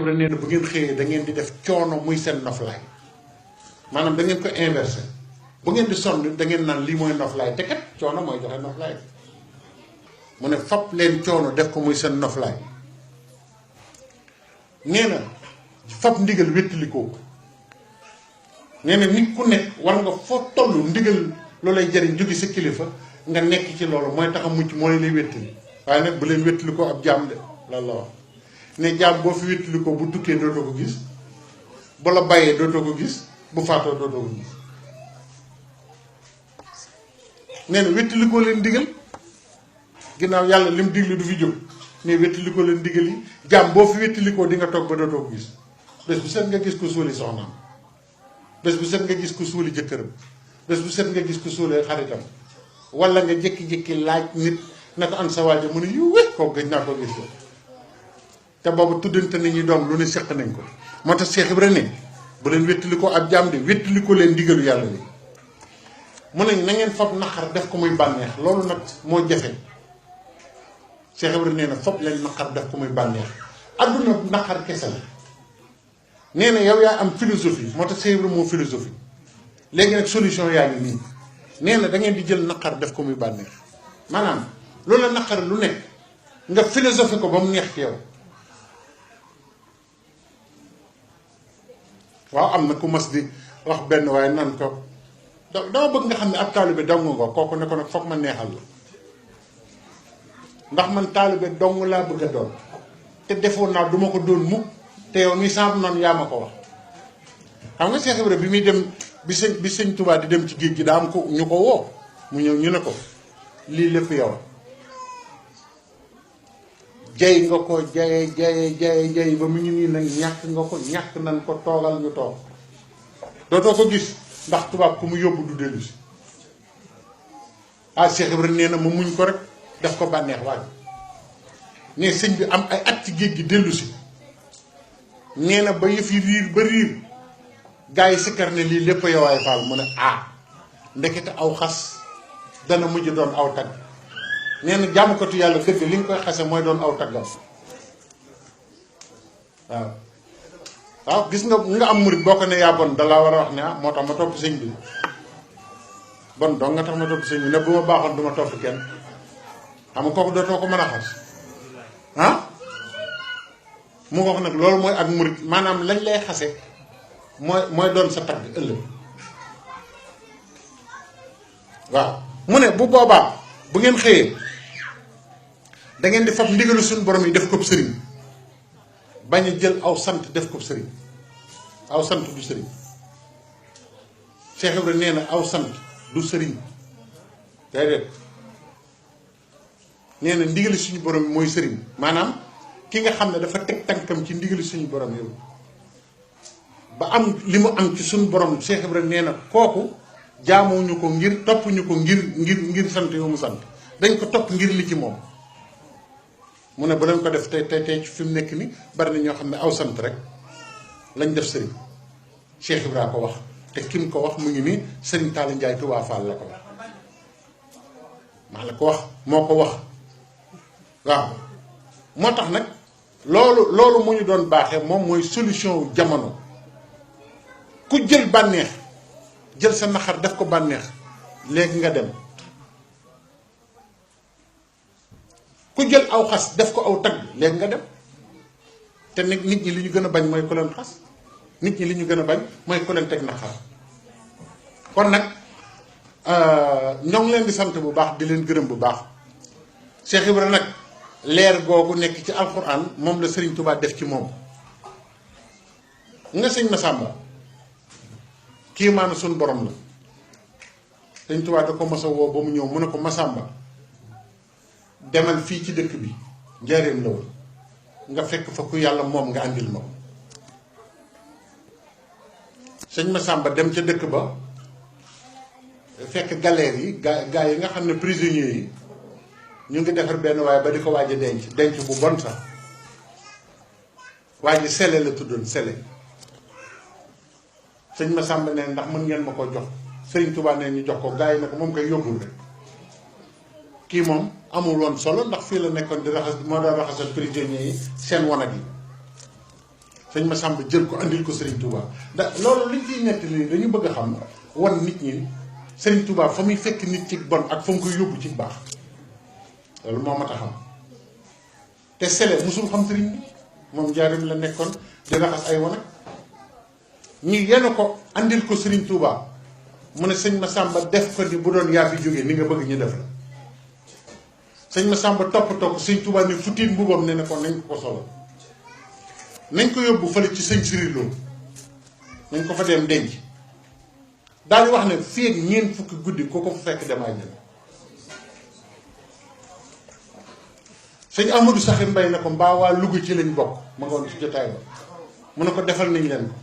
nee na bu ngeen xëyee da ngeen di def coono muy seen noflaay maanaam da ngeen ko inversé bu ngeen di sonn da ngeen naan lii mooy noflaay te kat coono mooy joxe noflaay mu ne fab leen coono def ko muy seen noflaay nee na fab ndigal wéttalikoo ko nee na nit ku nekk war nga foo toll ndigal loolay jariñ jóge sa kilifa nga nekk ci loolu mooy tax a mucc mooy lay wéttali waaye nag bu leen wéttalikoo ab jaam de loolu la wax ne jaam boo fi wéttalikoo bu tukkee dootoo ko gis bu la bàyyee dootoo ko gis bu faatoo dootoo ko gis nee na wéttalikoo leen ndigal ginnaaw yàlla lim digle du fi jóg ne wéttalikoo leen ndigal yi jaam boo fi wéttalikoo di nga toog ba dootoo ko gis bés bu set nga gis ko suuli soxnaam bés bu set nga gis ko suuli jëkkëram bés bu set nga gis ko suulee xaritam wala nga jékki-jékki laaj nit na ko an sa waajo mu ne yuwe kooku gëj naa ko gis la te boobu tuddante nañuy doom lu ne seq nañ ko moo tax Cheikh Ibra ne bu leen wéttalikoo ab jaam de wéttalikoo leen ndigalu yàlla li mu ne na ngeen fab naqar def ko muy bànneex loolu nag moo jafe Cheikh Ibra nee na fab leen naqar def ko muy bànneex adduna naqar kese la nee na yow yaa am philosophie moo tax Cheikh Ibra moo philosophie léegi nag solution yaa ngi nii nee na da ngeen di jël naqar def ko muy bànneex maanaam loolu la naqar lu nekk nga philosophie ko ba mu neex ci yow waaw am na ku mas di wax benn waaye nan ko dama bëgg nga xam ne ab taalibe dong nga kooku ne ko nag foog ma neexal la ndax man taalibe dong laa bëgg a doon te defoon naa duma ko doon mukk te yow mi sàmm noonu yaa ma ko wax xam nga Cheikh Ibra bi muy dem bi sëñ Tuubaa di dem ci géej gi daa am ko ñu ko woo mu ñëw ñu ne ko lii lépp yow jay nga ko jaye ba mu ñu nii nag ñàkk nga ko ñàkk nañ ko toogal ñu toog dootoo ko gis ndax tubaab ku mu yóbbu du dellu si ah Cheikh Ibra nee na ma muñ ko rek def ko bànneex waaj ne sëñ bi am ay at ci géej gi dellu si nee na ba yëf yi riir ba riir gaa yi sikkar ne lii lépp yow ay faal mu ne ah ndekete aw xas dana mujj doon aw tagg nee na jàmmkatu yàlla dëgg li nga koy xase mooy doon aw taggam waaw waaw gis nga am murit boo ko ne yaa bon dalaa war a wax ne ah moo tax ma topp sëñ bi bon donc nga tax ma topp sëñ bi ne bu ma baaxoon du ma topp kenn xam nga kooku dootoo ko mën a xas ah mu wax nag loolu mooy ak murit maanaam lañ lay xase mooy doon sa tagg ëllëg waaw mu ne bu boobaa bu ngeen xëyee da ngeen di fab ndigalu suñu borom yi def ko sëriñ bañ a jël aw sant def ko sëriñ aw sant du sëriñ Cheikh Ibra nee na aw sant du sëriñ déedéet nee na ndigali suñu borom yi mooy sëriñ maanaam ki nga xam ne dafa teg tànkam ci ndigali suñu borom yow ba am li mu am ci suñu borom Cheikh Ibra nee na kooku jaamuñu ko ngir toppuñu ko ngir sant yow mu sant dañ ko topp ngir li ci moom mu ne bu leen ko def tey fi mu nekk ni bari na ñoo xam ne aw sant rek lañ def sëriñ Cheikh Ibra ko wax te kim ko wax mu ngi ni sëriñ Talla Ndiaye Touba Fall la ko wax maa la ko wax moo ko wax waaw moo tax nag loolu mu ñu doon baaxee moom mooy solution jamono ku jël bànneex jël sa naxar def ko bànneex léegi nga dem ku jël aw xas def ko aw tagg léegi nga dem te nit ñi li ñu gën a bañ mooy ku leen xas nit ñi li ñu gën a bañ mooy ku leen teg naxar kon nag ñoo ngi leen di sant bu baax di leen gërëm bu baax Cheikh Ibra nag leer googu nekk ci alxuraan moom la Serigne Touba def ci moom nga sëñ Massamba kii maana suñ borom la Serigne Touba da ko masa woo ba mu ñëw mu ne ko Massamba demal fii ci dëkk bi njaareem la woon nga fekk fa ku yàlla moom nga àndil ma ko sëñ Massamba dem ca dëkk ba fekk galère yi gaa yi nga xam ne prisonniers yi ñu ngi defar benn waaye ba di ko waaj a denc bu bon sax waa ji sele la tuddoon sele sëñ Massamba ne ndax mën ngeen ma ko jox Sëriñ Tuubaa ne ñu jox ko gaa yi ne ko moom koy yóbbul rek kii moom amul woon solo ndax fii la nekkoon di raxas moo doon raxasal prisonniers yi seen wanag yi sëñ Massamba jël ko andil ko Serigne Touba loolu liñ ciy nettali dañu bëgg a xam wan nit ñi Serigne Touba fa muy fekk nit ci bon ak fa mu koy yóbbu ci baax loolu moo mat a xam te sele musul xam Serigne bi moom njaarim la nekkoon di raxas ay wanag ñi yenn ko andil ko Serigne Touba mu ne sëñ Massamba def ko ni bu doon yaa fi jógee ni nga bëgg ñu def la sëñ Massamba toppatoo ko sëñ Touba ni futiin mbubam ne ko nañ ko solo nañ ko yóbbu fële ci sëñ Sirilo nañ ko fa dem denc daal di wax ne fii ak ñeent fukki guddi ko fa fekk dem àjjana sëñ Amadou Saxir Mbay na ko mbaa waa Louga ci lañ bokk ma nga woon ci jotaay ba mu ne ko defal nañ leen ko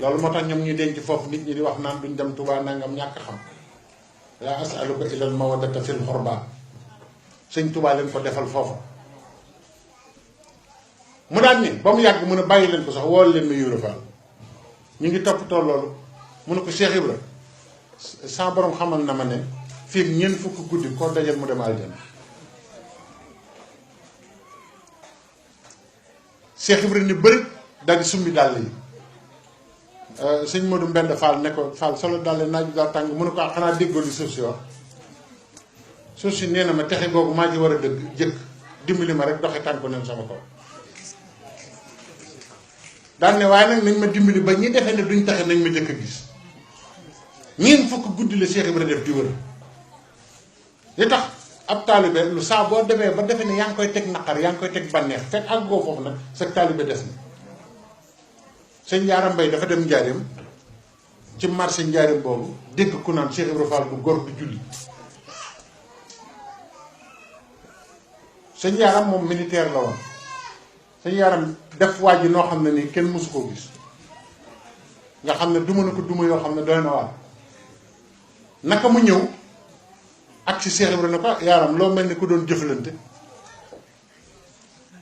loolu moo tax ñoom ñu denc foofu nit ñi di wax naan duñ dem Touba nangam ñàkk xam laa asaluka ilal mawaddata fil xurba sëñ Touba leen ko defal foofa mu daan ne ba mu yàgg mu ne bàyyi leen ko sax wool leen ma Ibra Fall ñu ngi toppatoo loolu mu ne ko Cheikh Ibra sa borom xamal na ma ne fii ñeent fukki guddi koo dajal mu dem aljana Cheikh Ibra ni bëri daal di summi dàll yi sëñ Modou Mbend Fall ne ko Fall solo dàll naaju daa tàng mu ne ko xanaa déggoo li suuf si wax suuf si nee na ma texe googu maa ji war a dëgg jëkk dimbali ma rek doxe tànku neen sama kaw daan ne waaye nag nañ ma dimbali ba ñi defee ne duñ taxe nañ ma jëkk a gis ñeent fukk guddi la Cheikh Ibra def di wër li tax ab taalibe lu saa boo demee ba defe ne yaa ngi koy teg naqar yaa ngi koy teg bànneex fekk ak goo foofu nag sa taalibe des na sëñ Yaaram Mbay dafa dem njaareem ci marché njaareem boobu dégg ku naan Cheikh Ibra Fall du góor du julli sëñ Yaaram moom militaire la woon sëñ Yaaram def waa ji noo xam ne nii kenn mësu koo gis nga xam ne duma na ko duma yoo xam ne doy na waar naka mu ñëw ak si Cheikh Ibra ne ko Yaaram loo mel ni ku doon jëflante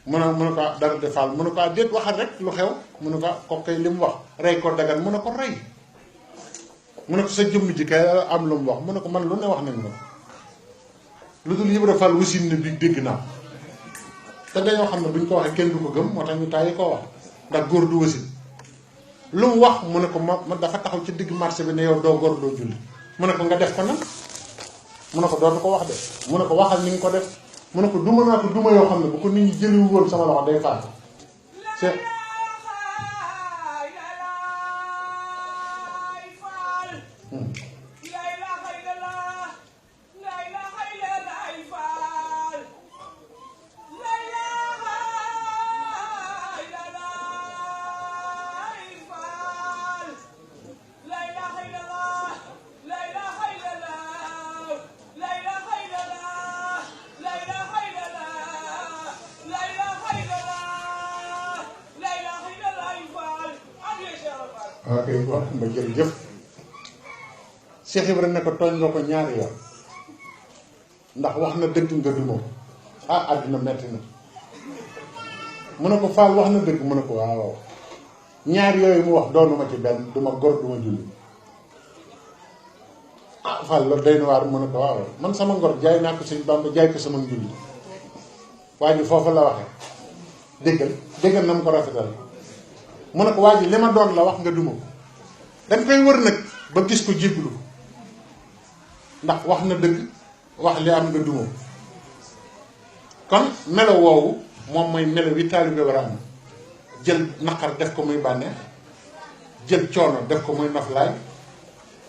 mu ne ko dara defaal mu ne ko déet waxal rek lu xew mu ne ko kay li mu wax rey ko dagan mu ne ko rey mu ne ko sa jëmm ji kay am lu mu wax mu ne ko man lu ne wax nañ ma lu dul Ibra Fall wasin na bi dégg naa te dañoo xam ne buñ ko waxee kenn du ko gëm moo tax ñu tàyyi koo wax ndax góor du wasin lu mu wax mu ne ko ma dafa taxaw ci digg marché bi ne yow doo góor doo julli mu ne ko nga def ko nag mu ne ko dootu ko wax de mu ne ko waxal ni nga ko def mu ne ko duma naa ko duma yoo xam ne bu ko nit ñi jëliwu woon sama loxo day faatu ok wax ma jërëjëf Cheikh Ibra ne ko tooñ nga ko ñaari yoon ndax wax na dëgg nga duma ko àdduna metti na mu ne ko Fall wax na dëgg mu ne ko waaw ñaar yooyu mu wax doonuma ci benn duma gor duma julli Fall loolu day na waar mu ne ko waaw man sama ngor jaay naa ko Sëñ Bamba jaay ko sama njulli waa ji foofu la waxee déggal na mu ko rafetal mu ne ko waa ji li ma doon la wax nga duma ko dañ koy wër nag ba gis ko jébbalu ndax wax na dëgg wax li am nga duma kon melo woowu moom mooy melo wi taalibe war a am jël naqar def ko muy bànneex jël coono def ko muy noflaay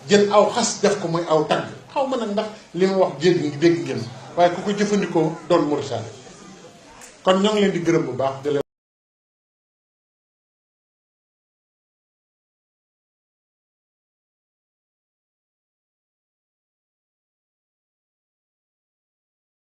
jël aw xas def ko muy aw tagg xaw ma nag ndax li ma wax dégg ngeen waaye ku ko jëfandikoo doon murisaale kon ñoo ngi leen di gërëm bu baax di leen